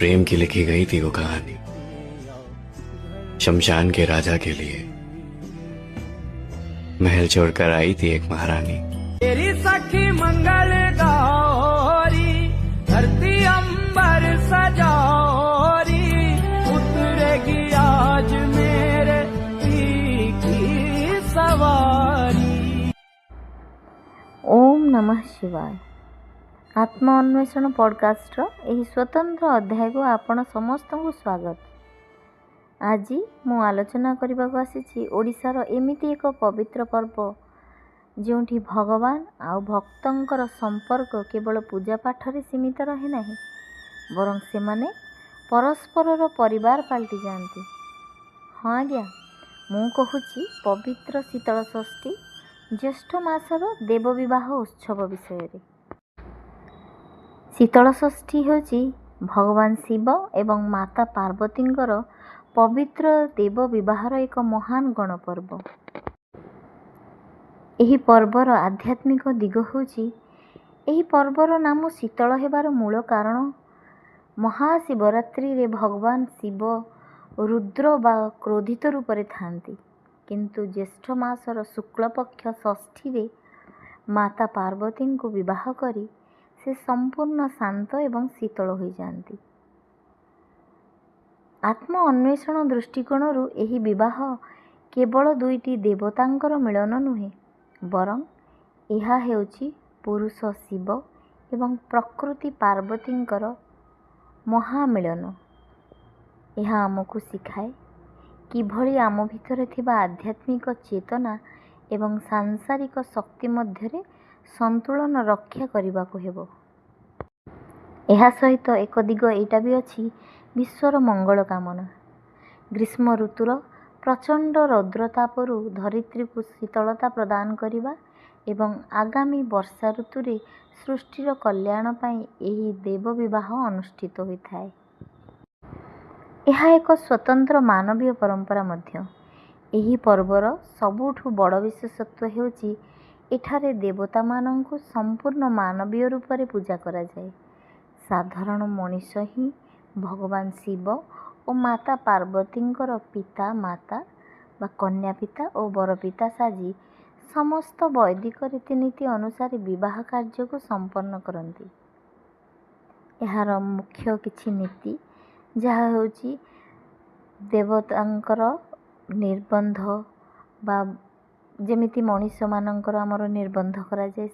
प्रेम की लिखी गई थी वो कहानी, शमशान के राजा के लिए महल छोड़कर आई थी एक महारानी। तेरी सखी मंगल गौरी, धरती अंबर सजौरी, उतरेगी आज मेरे की सवारी। ଓମ୍ ନମଃ ଶିବାୟ। ଆତ୍ମ ଅନ୍ୱେଷଣ ପଡ଼କାଷ୍ଟର ଏହି ସ୍ୱତନ୍ତ୍ର ଅଧ୍ୟାୟକୁ ଆପଣ ସମସ୍ତଙ୍କୁ ସ୍ୱାଗତ। ଆଜି ମୁଁ ଆଲୋଚନା କରିବାକୁ ଆସିଛି ଓଡ଼ିଶାର ଏମିତି ଏକ ପବିତ୍ର ପର୍ବ, ଯେଉଁଠି ଭଗବାନ ଆଉ ଭକ୍ତଙ୍କର ସମ୍ପର୍କ କେବଳ ପୂଜା ପାଠରେ ସୀମିତ ରହେ ନାହିଁ, ବରଂ ସେମାନେ ପରସ୍ପରର ପରିବାର ପାଲଟି ଯାଆନ୍ତି। ହଁ ଆଜ୍ଞା, ମୁଁ କହୁଛି ପବିତ୍ର ଶୀତଳ ଷଷ୍ଠୀ, ଜ୍ୟେଷ୍ଠ ମାସର ଦେବବିବାହ ଉତ୍ସବ ବିଷୟରେ। ଶୀତଳ ଷଷ୍ଠୀ ହେଉଛି ଭଗବାନ ଶିବ ଏବଂ ମାତା ପାର୍ବତୀଙ୍କର ପବିତ୍ର ଦେବ ବିବାହର ଏକ ମହାନ ଗଣପର୍ବ। ଏହି ପର୍ବର ଆଧ୍ୟାତ୍ମିକ ଦିଗ ହେଉଛି, ଏହି ପର୍ବର ନାମ ଶୀତଳ ହେବାର ମୂଳ କାରଣ ମହାଶିବରାତ୍ରିରେ ଭଗବାନ ଶିବ ରୁଦ୍ର ବା କ୍ରୋଧିତ ରୂପରେ ଥାଆନ୍ତି, କିନ୍ତୁ ଜ୍ୟେଷ୍ଠ ମାସର ଶୁକ୍ଳପକ୍ଷ ଷଷ୍ଠୀରେ ମାତା ପାର୍ବତୀଙ୍କୁ ବିବାହ କରି ସେ ସମ୍ପୂର୍ଣ୍ଣ ଶାନ୍ତ ଏବଂ ଶୀତଳ ହୋଇଯାଆନ୍ତି। ଆତ୍ମ ଅନ୍ୱେଷଣ ଦୃଷ୍ଟିକୋଣରୁ ଏହି ବିବାହ କେବଳ ଦୁଇଟି ଦେବତାଙ୍କର ମିଳନ ନୁହେଁ, ବରଂ ଏହା ହେଉଛି ପୁରୁଷ ଶିବ ଏବଂ ପ୍ରକୃତି ପାର୍ବତୀଙ୍କର ମହାମିଳନ। ଏହା ଆମକୁ ଶିଖାଏ କିଭଳି ଆମ ଭିତରେ ଥିବା ଆଧ୍ୟାତ୍ମିକ ଚେତନା ଏବଂ ସାଂସାରିକ ଶକ୍ତି ମଧ୍ୟରେ ସନ୍ତୁଳନ ରକ୍ଷା କରିବାକୁ ହେବ। ଏହା ସହିତ ଏକ ଦିଗ ଏଇଟା ବି ଅଛି, ବିଶ୍ୱର ମଙ୍ଗଳ କାମନା। ଗ୍ରୀଷ୍ମ ଋତୁର ପ୍ରଚଣ୍ଡ ରୌଦ୍ରତାପରୁ ଧରିତ୍ରୀକୁ ଶୀତଳତା ପ୍ରଦାନ କରିବା ଏବଂ ଆଗାମୀ ବର୍ଷା ଋତୁରେ ସୃଷ୍ଟିର କଲ୍ୟାଣ ପାଇଁ ଏହି ଦେବ ବିବାହ ଅନୁଷ୍ଠିତ ହୋଇଥାଏ। ଏହା ଏକ ସ୍ୱତନ୍ତ୍ର ମାନବୀୟ ପରମ୍ପରା ମଧ୍ୟ। ଏହି ପର୍ବର ସବୁଠୁ ବଡ଼ ବିଶେଷତ୍ୱ ହେଉଛି, ଏଠାରେ ଦେବତାମାନଙ୍କୁ ସମ୍ପୂର୍ଣ୍ଣ ମାନବୀୟ ରୂପରେ ପୂଜା କରାଯାଏ। ସାଧାରଣ ମଣିଷ ହିଁ ଭଗବାନ ଶିବ ଓ ମାତା ପାର୍ବତୀଙ୍କର ପିତା ମାତା ବା କନ୍ୟା ପିତା ଓ ବରପିତା ସାଜି ସମସ୍ତ ବୈଦିକ ରୀତିନୀତି ଅନୁସାରେ ବିବାହ କାର୍ଯ୍ୟକୁ ସମ୍ପନ୍ନ କରନ୍ତି। ଏହାର ମୁଖ୍ୟ କିଛି ନୀତି ଯାହା ହେଉଛି, ଦେବତାଙ୍କର ନିର୍ବନ୍ଧ ବା ଯେମିତି ମଣିଷମାନଙ୍କର ଆମର ନିର୍ବନ୍ଧ କରାଯାଏ।